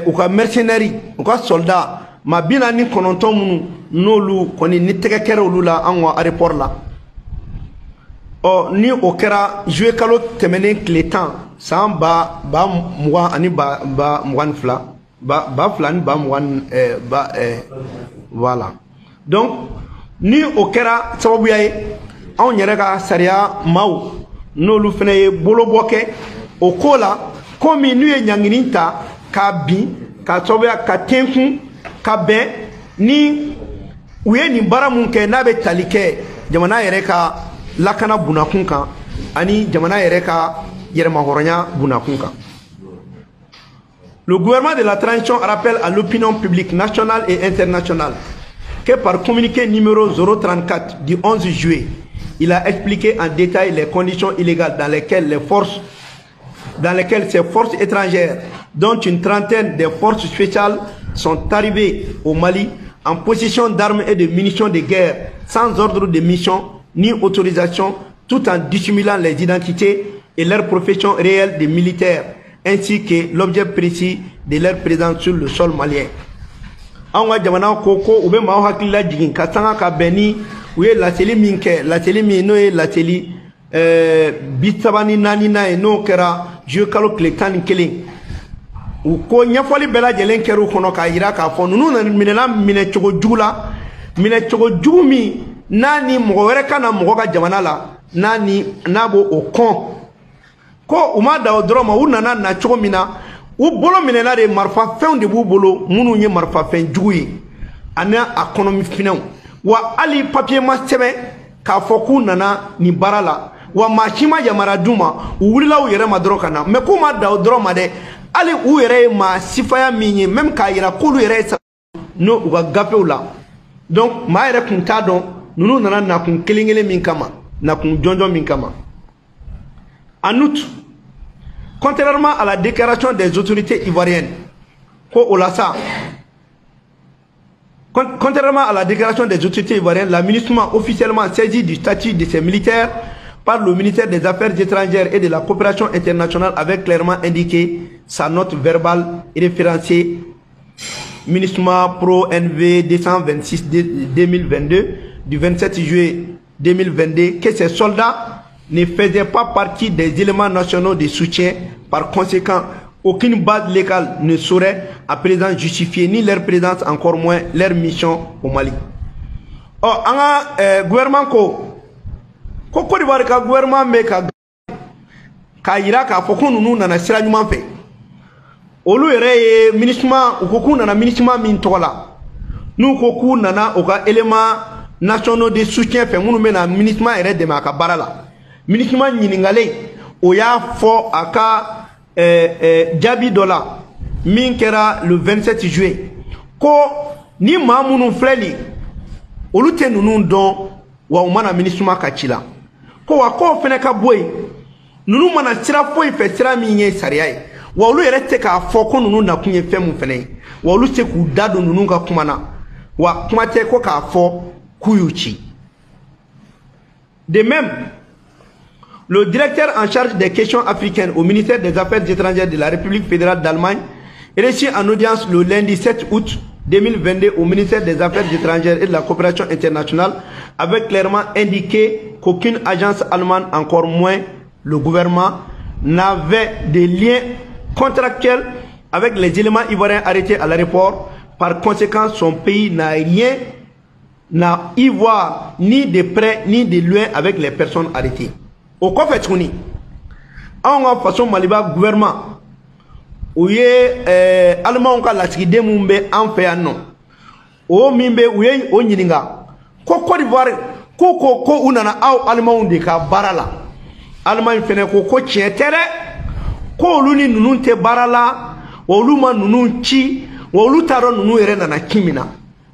U ka mercenaires, u ka soldat maa 49 minnu n'olu kɔni ni tɛgɛ kɛra olu la an ka aéroport la. Ɔ, ni o kɛra juillet kalo tɛmɛnen tile 10, san ba ba mugan ani ba ba mugan ni fila, ba ba fila ni ba mugan ba voilà. Donc ni o kɛra sababuya ye, anw yɛrɛ ka sariya maaw n'olu fana ye bolobɔ kɛ o ko la, komi n'u ye ɲangini ta k'a bin ka sababuya ka tenkun ka bɛn ni u ye nin baara mun kɛ, n'a bɛ tali kɛ jamana yɛrɛ ka lakana bunakun kan ani jamana yɛrɛ ka yɛrɛmahɔrɔnya bunakun kan. Le gouvernement de la transition rappelle à l'opinion publique nationale et internationale que par communiqué numéro 034 du 11 juillet, il a expliqué en détail les conditions illégales dans lesquelles ces forces étrangères, dont une trentaine des forces spéciales, sont arrivées au Mali en possession d'armes et de munitions de guerre, sans ordre de mission ni autorisation, tout en dissimulant les identités et leur profession réelle de militaires, ainsi que l'objet précis de leur présence sur le sol malien. Anw ka jamana ko ko u bɛ maaw hakili lajigin ka sanga ka bɛn ni u ye laseli min kɛ, laseli min n'o ye laseli 34nan ye, n'o kɛra juillet kalo tile 11. U ko ɲɛfɔli bɛɛ lajɛlen kɛra u kɔnɔ k'a yira k'a fɔ ninnu minɛna minɛcogo jugu la, minɛcogo jugu min n'a ni mɔgɔ wɛrɛ ka na mɔgɔ ka jamana la, n'a ni n'a b'o o kɔn. Ko u ma da o dɔrɔn ma, u nana na cogo min na, u bolo minɛna de, marifafɛnw de b'u bolo minnu ye marifafɛn jugu ye ani a kɔnɔfinɛw. Wa hali papiye ma sɛbɛn k'a fɔ k'u nana nin baara la, wa maa si ma yamaruya d'u ma, u wulila u yɛrɛ ma dɔrɔn ka na. Mɛ k'u ma da o dɔrɔn ma dɛ, hali u yɛrɛ ye maa sifaya min ye, même k'a yira k'olu yɛrɛ ye n'o u ka gafew la. Donc maa yɛrɛ kun t'a dɔn ninnu nana nakun kelen kelen min kama, nakun jɔnjɔn min kama. En outre, contrairement à la déclaration des autorités ivoiriennes, ko o la sa, contrairement à la déclaration des autorités ivoiriennes, la MINUSMA, officiellement saisie du statut de ces militaires par le ministère des Affaires étrangères et de la Coopération internationale, avait clairement indiqué sa note verbale référencée MINUSMA Pro NV 226 2022 du 27 juillet 2022 que ces soldats ne faisaient pas partie des éléments nationaux de soutien. Par conséquent, aucune base légale ne saurait à présent justifier ni leur présence, encore moins leur mission au Mali. Ɔ, an ka gouvernement ko ko Côte d'Ivoire ka gouvernement bɛ ka k'a yira k'a fɔ ko ninnu nana sira ɲuman fɛ. Olu yɛrɛ ye MINUSMA, u ko k'u nana MINUSMA min tɔgɔ la, n'u ko k'u nana u ka éléments nationaux de soutien fɛ minnu bɛ na MINUSMA yɛrɛ dɛmɛ a ka baara la. MINUSMA ɲininkalen, o y'a fɔ a ka jaabi dɔ la min kɛra le 27 juillet ko ni maa minnu filɛ nin, olu tɛ ninnu dɔn, wa u mana MINUSMA ka ci la. Ko wa k'o fana ka bɔ yen, ninnu mana sira foyi fɛ, sira min ye sariya ye, wa olu yɛrɛ tɛ k'a fɔ ko ninnu nakun ye fɛn mun fana ye, wa olu tɛ k'u da don ninnu ka kuma na, wa kuma tɛ ko k'a fɔ k'u y'u ci. De même, le directeur en charge des questions africaines au ministère des Affaires étrangères de la République fédérale d'Allemagne, reçu en audience le lundi 7 août 2022 au ministère des Affaires étrangères et de la Coopération internationale, avait clairement indiqué qu'aucune agence allemande, encore moins le gouvernement, n'avait de lien contractuel avec les éléments ivoiriens arrêtés à l'aéroport. Par conséquent, son pays n'a rien à y voir ni de près ni de loin avec les personnes arrêtées. O kɔfɛ tuguni, anw ka faso Maliba gouvernement, u ye alimanw ka lasigiden mun bɛ an fɛ yan nɔ, o min bɛ, u ye o ɲininka ko Côte d'Ivoire ko ko u nana aw alimanw de ka baara la. Alimaɲi fɛnɛ ko ko tiɲɛ tɛ dɛ, ko olu ni ninnu tɛ baara la, wa olu ma ninnu ci, wa olu t'a dɔn ninnu yɛrɛ nana ci min na.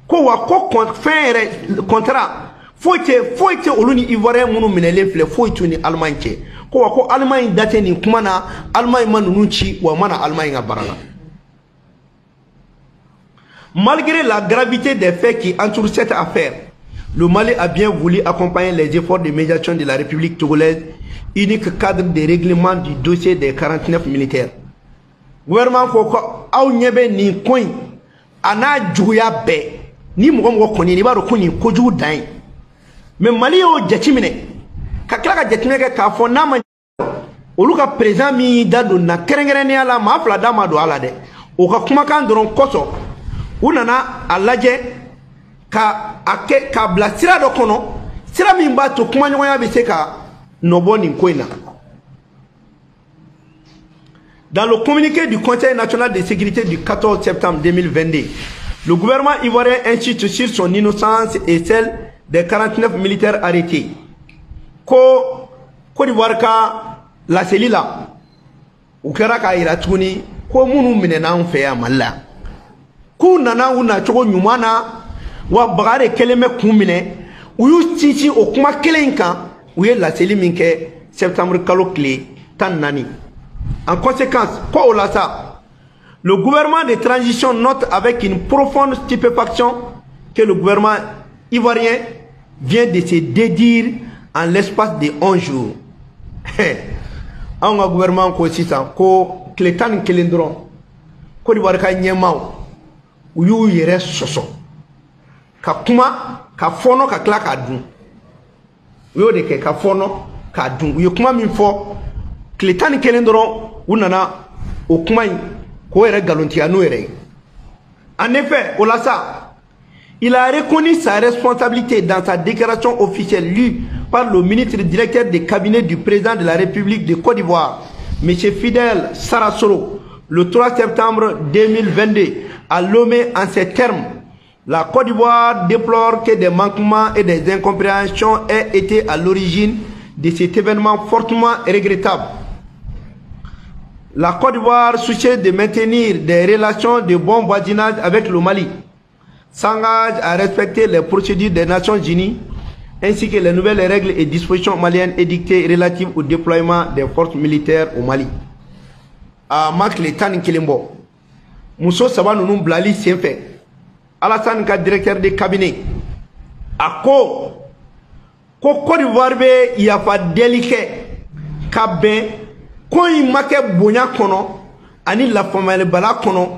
Ko wa ko fɛn yɛrɛ contrat foyi tɛ, foyi tɛ olu ni Ivoirien minnu minɛlen filɛ, foyi t'u ni Alimaɲi cɛ. Ko wa ko Alimaɲi da tɛ nin kuma na, Alimaɲi ma ninnu ci, wa ma na Alimaɲi ka baara la. Malgré la gravité des faits qui entourent cette affaire, le Mali a bien voulu accompagner les efforts de médiation de la République togolaise, unique cadre de règlement du dossier des 49 militaires. Gouvernement ko ko aw ɲɛ bɛ nin ko in a n'a juguya bɛɛ, ni mɔgɔ mɔgɔ kɔni i b'a dɔn ko nin kojugu dan ye. Mais Mali y'o jateminɛ ka tila ka jateminɛ kɛ k'a fɔ n'a ma olu ka président min y'i da don na kɛrɛnkɛrɛnnenya la, maa fila da ma don a la dɛ, o ka kumakan dɔrɔn kosɔn u nana a lajɛ ka a kɛ k'a bila sira dɔ kɔnɔ, sira min b'a to kumaɲɔgɔnya bɛ se ka nɔbɔ nin ko in na. Dans le communiqué du Conseil national de sécurité du 14 septembre 2022, le gouvernement ivoirien insiste sur son innocence et celle des 49 militaires arrêtés. Ko Côte d'Ivoire ka laseli la, u kɛra k'a yira tuguni ko minnu minɛna anw fɛ yan Mali la, k'u nana u nacogo ɲuman na, wa baga de kɛlen bɛ kun minɛ. U y'u sinsin o kuma kelen in kan, u ye laseli min kɛ septembre kalo tile 14. En conséquence, ko o la sa, le gouvernement de transition note avec une profonde stupéfaction que le gouvernement ivoirien vient de se dédire en l'espace de 11 jours. Anw ka gouvernement ko sisan ko tile 11 dɔrɔn, Côte d'Ivoire ka ɲɛmaaw u y'u yɛrɛ sɔsɔ ka kuma ka fɔɔnɔ ka tila k'a dun. U y'o de kɛ, ka fɔɔnɔ k'a dun. U ye kuma min fɔ tile 11 dɔrɔn, u nana o kuma in k'o yɛrɛ nkalontigiya n'o yɛrɛ ye. En effet, o la sa, il a reconnu sa responsabilité dans sa déclaration officielle lue par le ministre directeur de cabinet du président de la République de Côte d'Ivoire, M. Fidèle Sarassoro, le 3 septembre 2022, à Lomé en ces termes: La Côte d'Ivoire déplore que des manquements et des incompréhensions aient été à l'origine de cet événement fortement regrettable. La Côte d'Ivoire, soucieuse de maintenir des relations de bon voisinage avec le Mali, s'engage à respecter les procédures des Nations Unies ainsi que les nouvelles règles et dispositions maliennes édictées relatives au déploiement des forces militaires au Mali. A ma tile 11 bɔ, muso saba ninnu bilali senfɛ, Alassane ka directeur de cabinet a ko ko Côte d'Ivoire bɛ yafa deli kɛ ka bɛn ko in ma kɛ bonya kɔnɔ ani lafaamuyalibala kɔnɔ,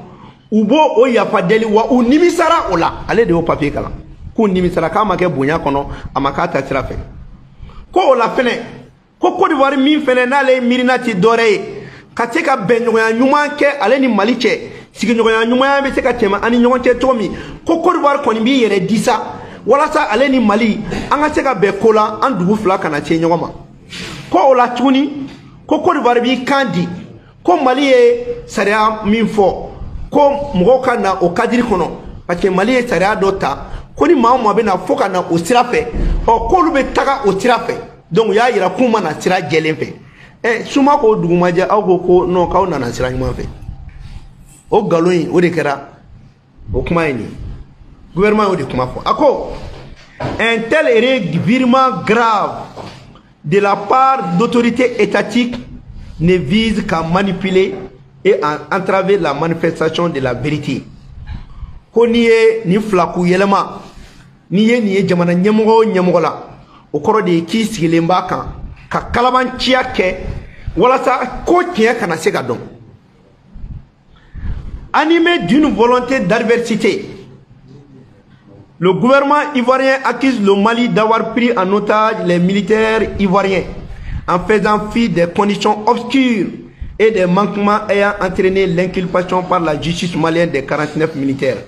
u b'o o yafa deli, wa u nimisara o la. Ale de y'o papier kalan k'u nimisara k'a ma kɛ bonya kɔnɔ, a ma k'a ta sira fɛ. Ko o la fɛnɛ, ko Côte d'Ivoire min fɛnɛ n'ale miirina ti dɔwɛrɛ ye ka se ka bɛnɲɔgɔnya ɲuman kɛ ale ni Mali cɛ, sigiɲɔgɔnya ɲumanya bɛ se ka tɛmɛ an ni ɲɔgɔn cɛ cogo min, ko Côte d'Ivoire kɔni b'i yɛrɛ di sa walasa ale ni Mali an ka se ka bɛn ko la, an dugu fila kana se ɲɔgɔn ma. Ko o la tuguni, ko Côte d'Ivoire b'i kan di ko Mali ye sariya min fɔ ko mɔgɔw ka na o cadre kɔnɔ, parce que Mali ye sariya dɔ ta ko ni maa o maa bɛ na fo ka na o sira fɛ, ɔ k'olu bɛ taga o sira fɛ. Donc u y'a yira k'u ma na sira jɛlen fɛ. Ɛ suma ko dugu ma jɛ, aw ko ko non, k'aw nana sira ɲuman fɛ. O nkalon in, o de kɛra o kuma ye nin ye. Gouvernement y'o de kuma fɔ. A ko un tel revirement grave de la part d'autorités étatiques ne vise qu'à manipuler et à entraver la manifestation de la vérité. Ko n'i ye nin filaku yɛlɛma, n'i ye nin ye jamana ɲɛmɔgɔ o ɲɛmɔgɔ la, o kɔrɔ de ye k'i sigilen b'a kan ka kalabanciya kɛ walasa ko tiɲɛ kana se ka dɔn. Animé d'une volonté d'adversité, le gouvernement ivoirien accuse le Mali d'avoir pris en otage les militaires ivoiriens en faisant fi des conditions obscures et des manquements ayant entraîné l'inculpation par la justice malienne des 49 militaires.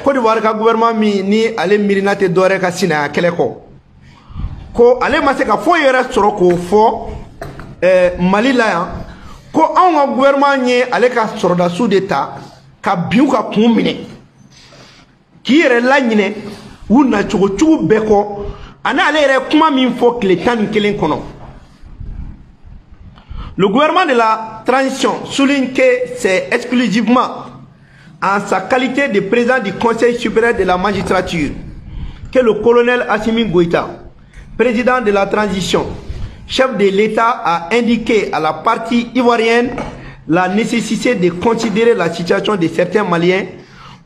Côte d'Ivoire ka gouvernement min ni ale miirina tɛ dɔwɛrɛ ka sinaya kɛlɛ kɔ, ko ale ma se ka foyi yɛrɛ sɔrɔ k'o fɔ Mali la yan, ko anw ka gouvernement ye ale ka sɔrɔdasiw de ta ka bin u ka kun minɛ k'i yɛrɛ laɲinɛ u nacogo cogo bɛɛ kɔ, ani ale yɛrɛ kuma min fɔ tile 11 kɔnɔ. Le gouvernement de la transition souligne que c'est exclusivement en sa qualité de président du Conseil supérieur de la magistrature que le colonel Assimi Goïta, président de la transition, chef de l'État, a indiqué à la partie ivoirienne la nécessité de considérer la situation de certains Maliens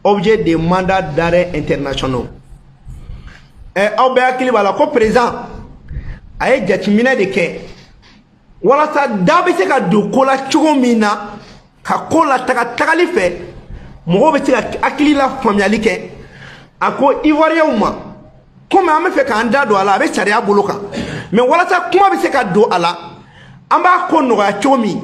objet de mandats d'arrêt internationaux. Aw bɛɛ hakili b'a la ko président a ye jateminɛ de kɛ walasa da bɛ se ka don ko la cogo min na. Ka ko la taga tagali fɛ mɔgɔw bɛ se ka hakili la faamuyali kɛ. A ko Ivoiriyɛnw ma komi an bɛ fɛ k'an da don a la, a bɛ sariya bolo kan, mais walasa kuma bɛ se ka don a la, an b'a ko nɔgɔya cogo min.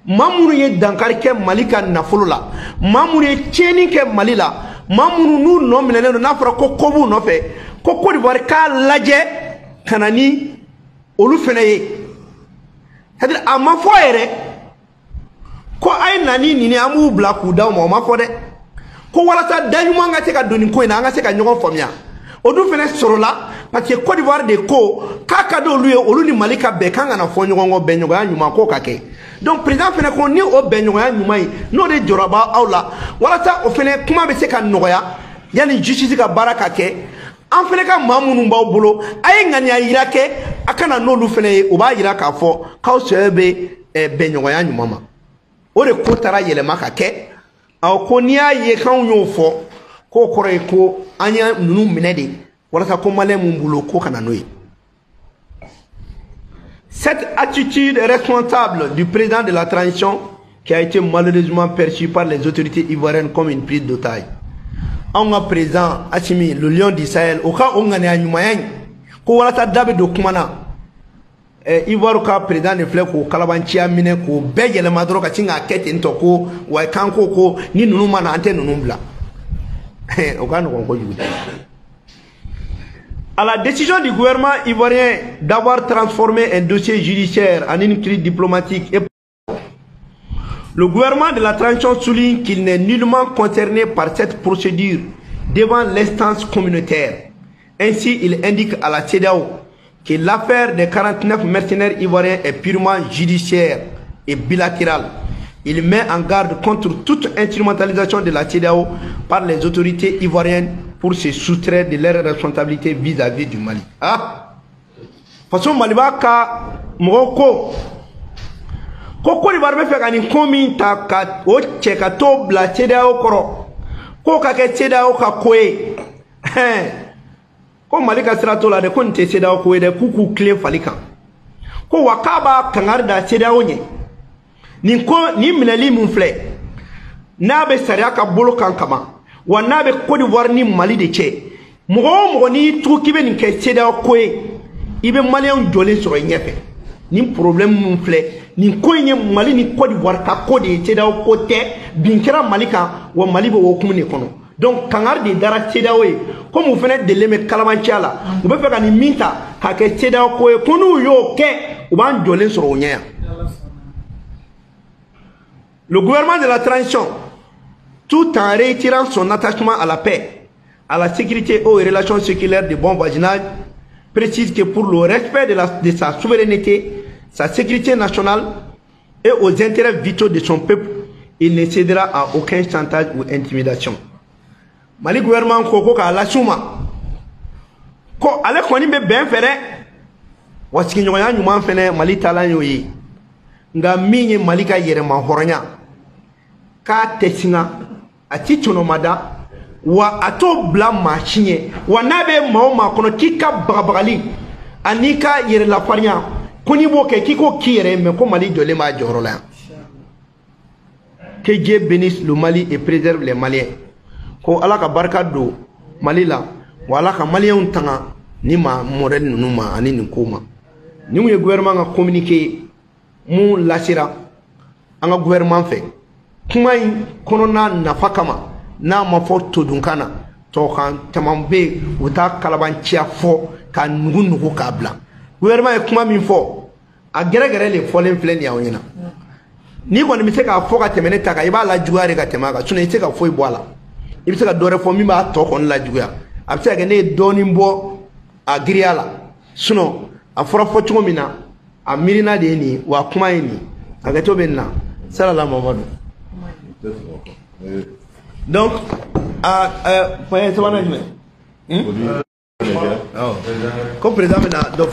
Maa minnu ye dankari kɛ Mali ka nafolo la, maa minnu ye tiɲɛni kɛ Mali la, maa minnu n'u nɔ minɛlen don, n'a fɔra ko ko b'u nɔfɛ, ko Côte d'Ivoire k'a lajɛ ka na ni olu fɛnɛ ye. C'est-à-dire a ma fɔ yɛrɛ ko a ye na ni nin ye, an b'u bila k'u d'aw ma, o ma fɔ dɛ. Ko walasa da ɲuman ka se ka don nin ko in na, an ka se ka ɲɔgɔn faamuya. O dun fɛnɛ sɔrɔla parce que Côte d'Ivoire de ko k'a ka di olu ye, olu ni Mali ka bɛn kan kana fɔ ɲɔgɔn kɔ, bɛnɲɔgɔnya ɲuman k'o ka kɛ. Donc président fɛnɛ ko ni o bɛnɲɔgɔnya ɲuman ye, n'o de jɔrɔ b'aw la, walasa o fɛnɛ kuma bɛ se ka nɔgɔya yanni justice ka baara ka kɛ, an fɛnɛ ka maa minnu b'aw bolo, a ye ŋaniya yira kɛ a kana n'olu fɛnɛ ye, o b'a yira k'a fɔ k'aw sɛbɛ bɛ bɛnɲɔgɔnya ɲuman ma. O de ko taara yɛlɛma ka kɛ. Awɔ, ko n'i y'a ye k'anw y'o fɔ, k'o kɔrɔ ye ko an ye ninnu minɛ de walasa ko maliyɛn mun bolo ko ka na n'o ye. Cette attitude responsable du président de la transition qui a été malheureusement perçue par les autorités ivoiriennes comme une prise d'otage. Anw ka président Assimi, le lion du Sahel, o ka o ŋaniya ɲumanya in ko walasa da bɛ don kuma na, Ivoire ka président de filɛ k'o kalabanciya minɛ k'o bɛɛ yɛlɛma dɔrɔn ka sin k'a kɛ ten tɔ, ko wa k'an ko ko ni ninnu ma na, an tɛ ninnu bila. O ka nɔgɔn kojugu dɛ. À la décision du gouvernement ivoirien d'avoir transformé un dossier judiciaire en une crise diplomatique, et le gouvernement de la transition souligne qu'il n'est nullement concerné par cette procédure devant l'instance communautaire. Ainsi, il indique à la CEDEAO que l'affaire des 49 mercenaires ivoiriens est purement judiciaire et bilatérale. Il met en garde contre toute instrumentalisation de la CEDEAO par les autorités ivoiriennes pour se soustraire de leur responsabilité vis-à-vis du Mali. Ah! Faso Maliba ka mɔgɔw ko ko Côte d'Ivoire bɛ fɛ ka nin ko min ta ka o cɛ ka t'o bila CEDEAO kɔrɔ, k'o ka kɛ CEDEAO ka ko ye, ko Mali ka sira t'o la dɛ, ko nin tɛ CEDEAO ko ye dɛ, k'u k'u tilen fali kan, ko wa k'a b'a kangari da CEDEAO ɲɛ, nin ko nin minɛli mun filɛ, n'a bɛ sariya ka bolo kan kaban, wa n'a bɛ Côte d'Ivoire ni Mali de cɛ, mɔgɔ o mɔgɔ n'i tugu k'i bɛ nin kɛ CEDEAO ko ye, i bɛ maliyɛnw jɔlen sɔrɔ i ɲɛfɛ. Nin problème mun filɛ, nin ko in ye Mali ni Côte d'Ivoire ka ko de ye, CEDEAO ko tɛ. Bin kɛra Mali kan, wa Mali bɛ o hukumu de kɔnɔ. Donc kangari de dara CEDEAO ye, komi u fana delilen bɛ kalabanciya la, u bɛ fɛ ka nin min ta k'a kɛ CEDEAO ko ye, ko n'u y'o kɛ, u b'an jɔlen sɔrɔ o ɲɛ yan. Le gouvernement de la transition, tout en réitérant son attachement à la paix, à la sécurité et aux relations séculaires de bon voisinage, précise que pour le respect de sa souveraineté, sa sécurité nationale et aux intérêts vitaux de son peuple, il ne cédera à aucun chantage ou intimidation. Mali gouvernement ko ko k'a las'u ma ko ale kɔni bɛ bɛn fɛ dɛ, wa sigiɲɔgɔnya ɲuman fɛnɛ Mali taalan y'o ye, nka min ye Mali ka yɛrɛma hɔrɔnya k'a tɛ singa, a ti tɔnɔmada, wa a t'o bila maa si ɲɛ, wa n'a bɛ maa o maa kɔnɔ k'i ka bagabagali an'i ka yɛrɛlafarinya ko n'i b'o kɛ k'i k'o k'i yɛrɛ ye, mais ko Mali jɔlen b'a jɔyɔrɔ la yan. Que Dieu bénisse le Mali et préserve les Maliens. Ko Ala ka barika don Mali la, wa Ala ka maliyɛnw tanga ni maa modèle ninnu ma ani nin ko ma. Nin kun ye gouvernement ka communiqué mun lasera an ka gouvernement fɛ kuma in kɔnɔna nafa kama, n'a ma fɔ todunkan na, tɔkan caman bɛ yen, u t'a kalabanciya fɔ ka nugu nugu k'a bila. Gouvernement ye kuma min fɔ, a gɛrɛgɛrɛ de fɔlen filɛ nin ye aw ɲɛna. N'i kɔni bɛ se k'a fɔ ka tɛmɛ ne ta kan, i b'a lajuguya de ka tɛmɛ a kan, sinon i tɛ se ka foyi bɔ a la. I bɛ se ka dɔ wɛrɛ fɔ min b'a tɔ kɔni lajuguya. A bɛ se ka kɛ ne ye dɔɔnin bɔ a giriya la, sinon a fɔra fɔ cogo min na, a miirina de ye nin ye, wa kuma ye nin ye. Hakɛto bɛ nin na. Salala Mamadu. Donc a point sabanan jumɛn? Ko président bɛna dɔ.